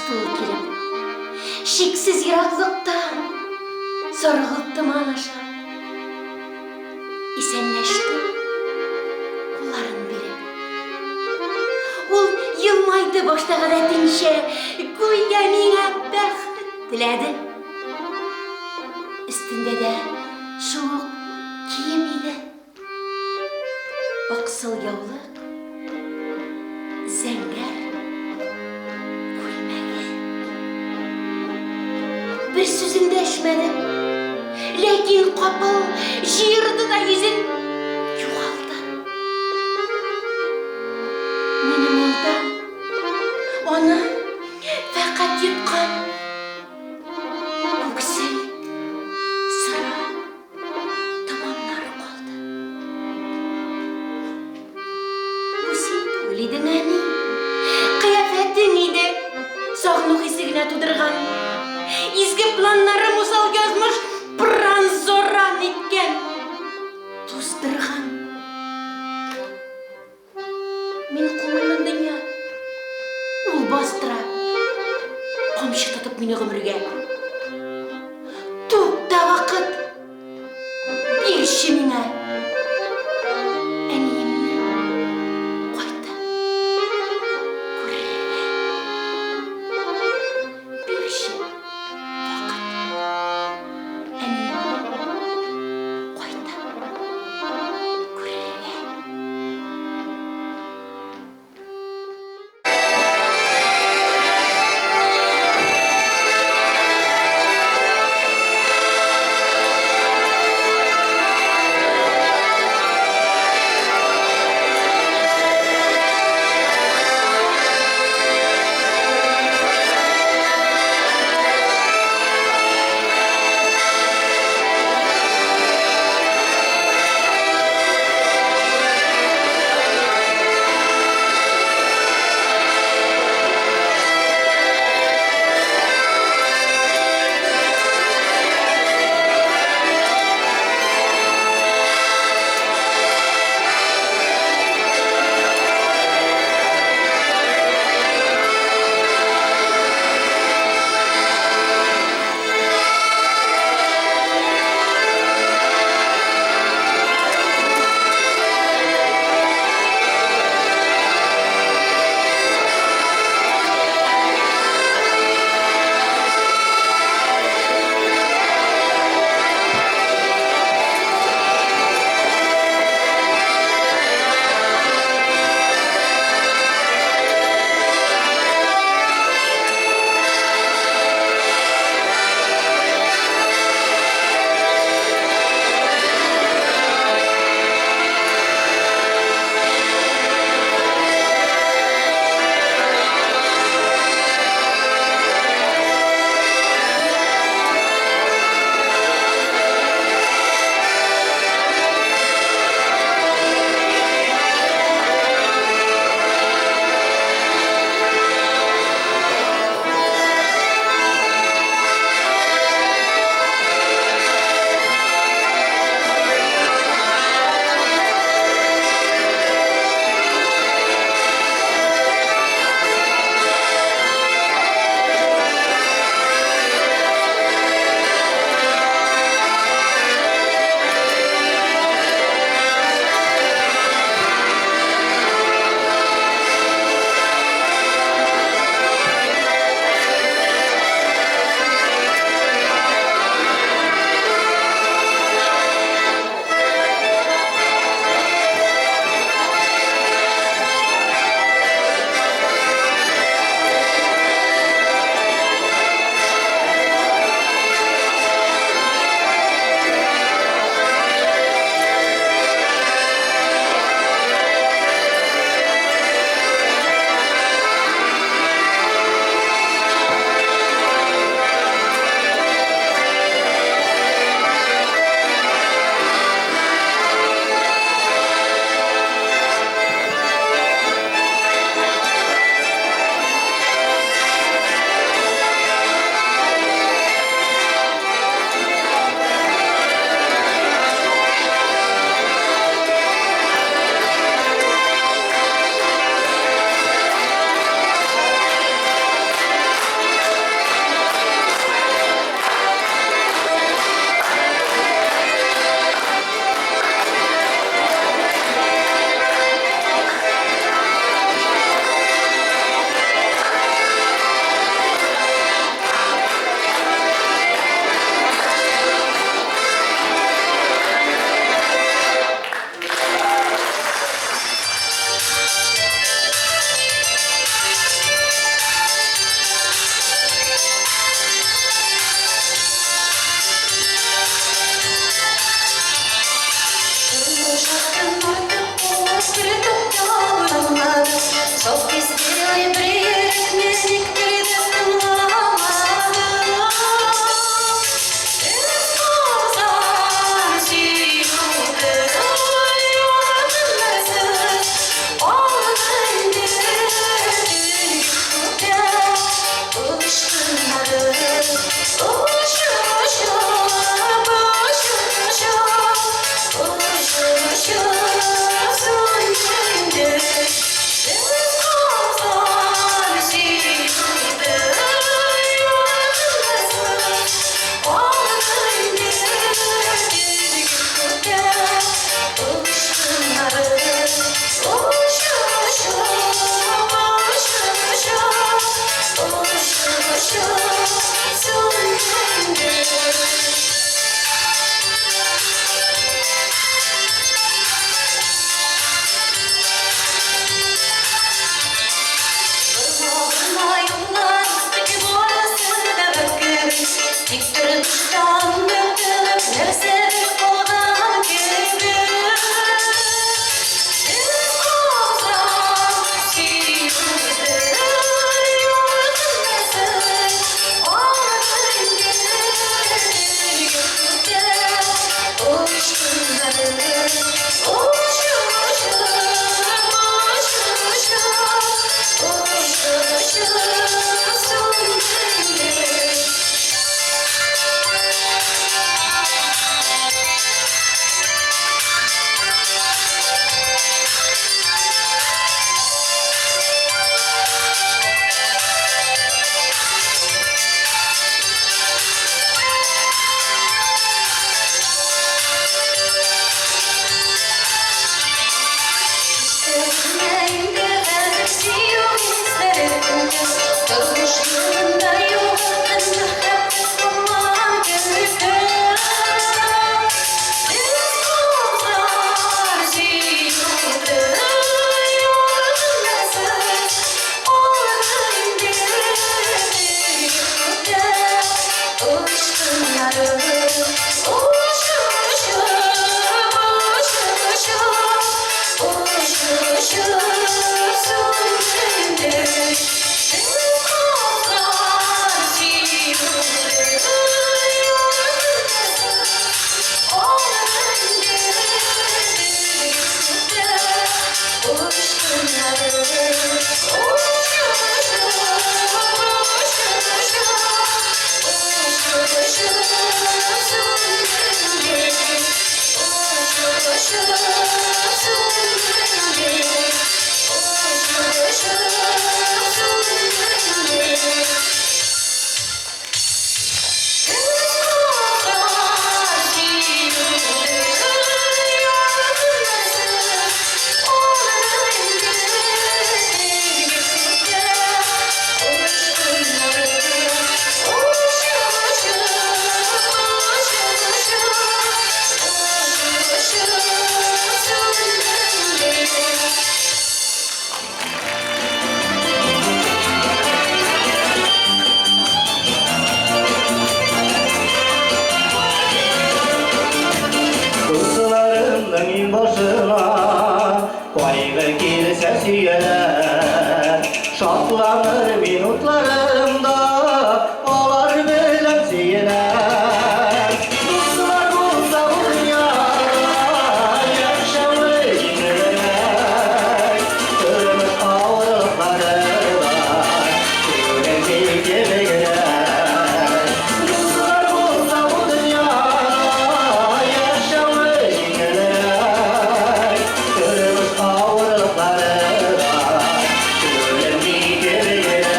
Басты ул килеп. Чиксез ераклыктан, саргылт томан аша. Исәнләште, кулларын биреп. Ул елмайды башта гадәтенчә, гүя миңа бәхет теләде. Өстендә дә шул ук кием иде. Аксыл яулык, зәңгәр күлмәге. Бер сүз эндәшмәде. Ләкин капыл җыерды да йөзен югалды. Минем алда аны фәкать йоткан күксел сыра томаннар калды. Бу син түгел идең, әни. Кыяфәтең иде. Сагыну хисе генә тудырган. Изге планнарым усал язмыш пыран-заран иткән. Туздырган. Мин кумыймын дөнья. Ул бастыра. Камчы тотып мине гомергә. Тукта, вакыт! Бирче миңа әниемне кайтып күрергә. Бирче, вакыт, әниемне кайтып күрергә. Шел сделай берег, Шатланыр минутларымда, алар белән сөенәм. Дуслар булса бу дөньяда, яшәве җиңелрәк. Тормыш авырлыклары да күренми кебегрәк. Дуслар булса бу дөньяда, яшәве җиңелрәк. Тормыш авырлыклары да күренми кебегрәк.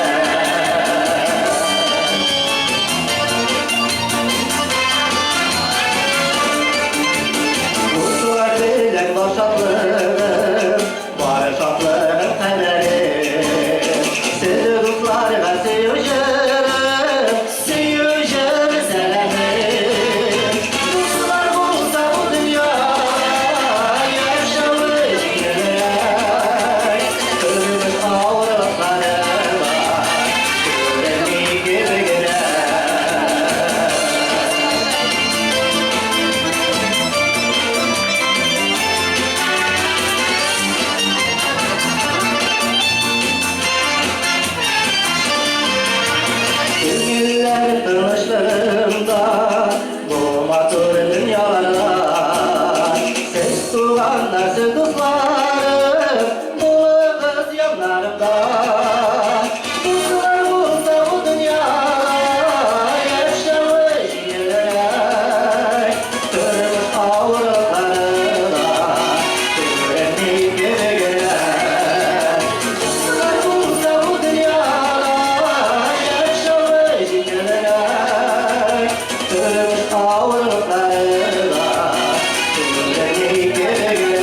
Туганнар, сез дусларым, булыгыз яннарымда. Дуслар булса бу дөньяда, яшәве җиңелрәк. Тормыш авырлыклары да күренми кебегрәк. Дуслар булса бу дөньяда, яшәве җиңелрәк. Тормыш авырлыклары да күренми кебегрәк.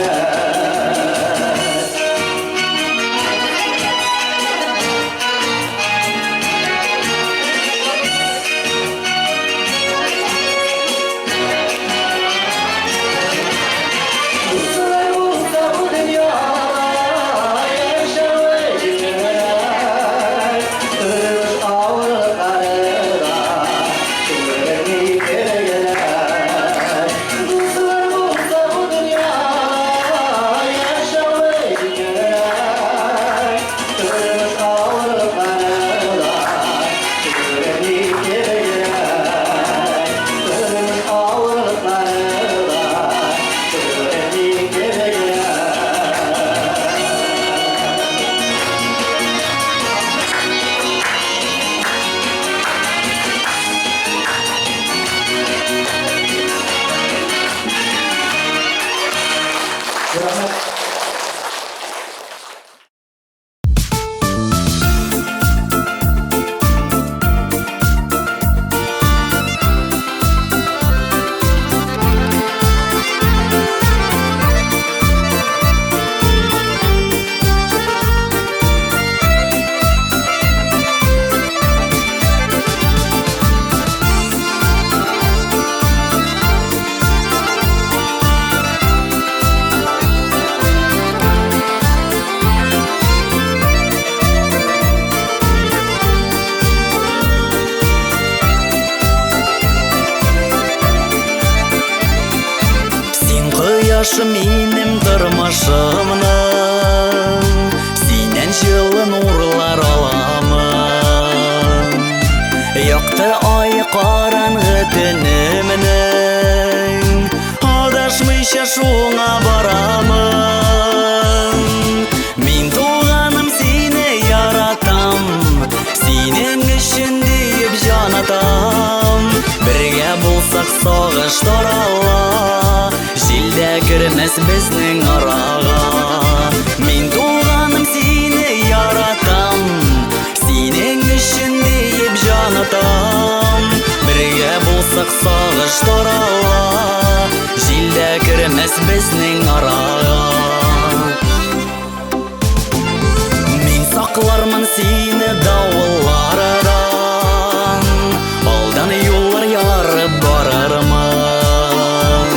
Дуслар булса бу дөньяда, яшәве җиңелрәк. Тормыш авырлыклары да күренми кебегрәк. Дуслар булса бу дөньяда, яшәве җиңелрәк. Тормыш авырлыклары да күренми кебегрәк. Тормыш авырлыклары да күренми кебегрәк. Рәхмәт. Син кояшым минем тормышымның, Синнән җылы нурлар аламын. Якты ай караңгы төнемнең, Адашмыйча шуңа барамын. Мин туганым сине яратам, Синең өчен диеп җан атам. Бергә булсак сагыш тарала, Җил дә кермәс безнең арага. Мин туганым сине яратам, Синең өчен диеп җан атам. Бергә булсак сагыш тарала, Җил дә кермәс безнең арага. Мин саклармын сине давыллардан, Алдан юллар ярып барырмын.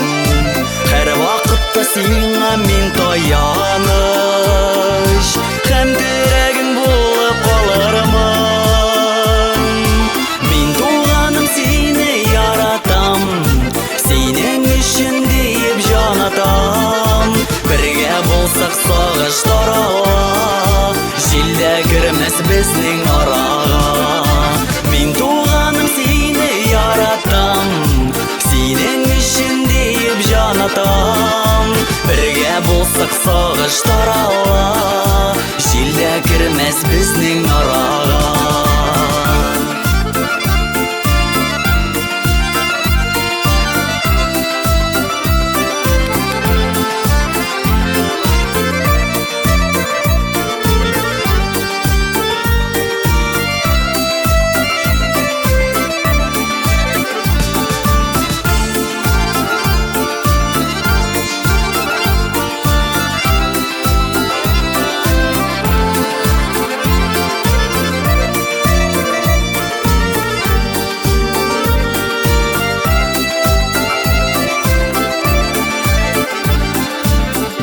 Һәр вакытта сиңа мин таяныч, Һәм терәгең булып калырмын. Мин туганым сине яратам, Синең өчен диеп җан атам. Бергә булсак сагыш тарала, Җил дә кермәс безнең арага. Мин туганым сине яратам, Синең өчен диеп җан атам. Бергә булсак сагыш тарала, Җил дә кермәс безнең арага.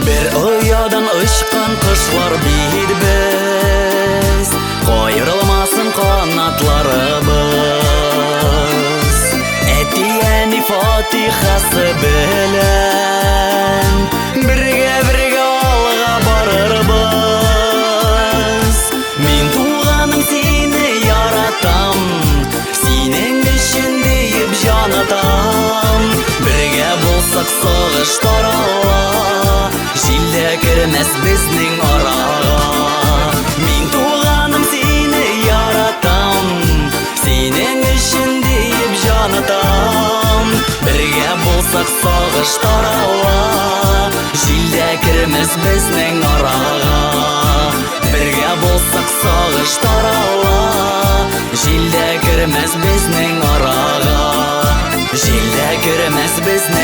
Бер оядан очкан кошлар бит без, Каерылмасын канатларыбыз. Әти-әни фатихасы белән бергә-бергә алга барырбыз. Мин туганым сине яратам, Синең өчен диеп җан атам. Бергә булсак сагыш тарала, кермәс безнең арага. Мин, туганым, сине яратам, синең өчен диеп җан атам. Бергә булсак, сагыш тарала, җил дә кермәс безнең арага. Бергә булсак, сагыш тарала, җил дә кермәс безнең арага. Җил дә кермәс безнең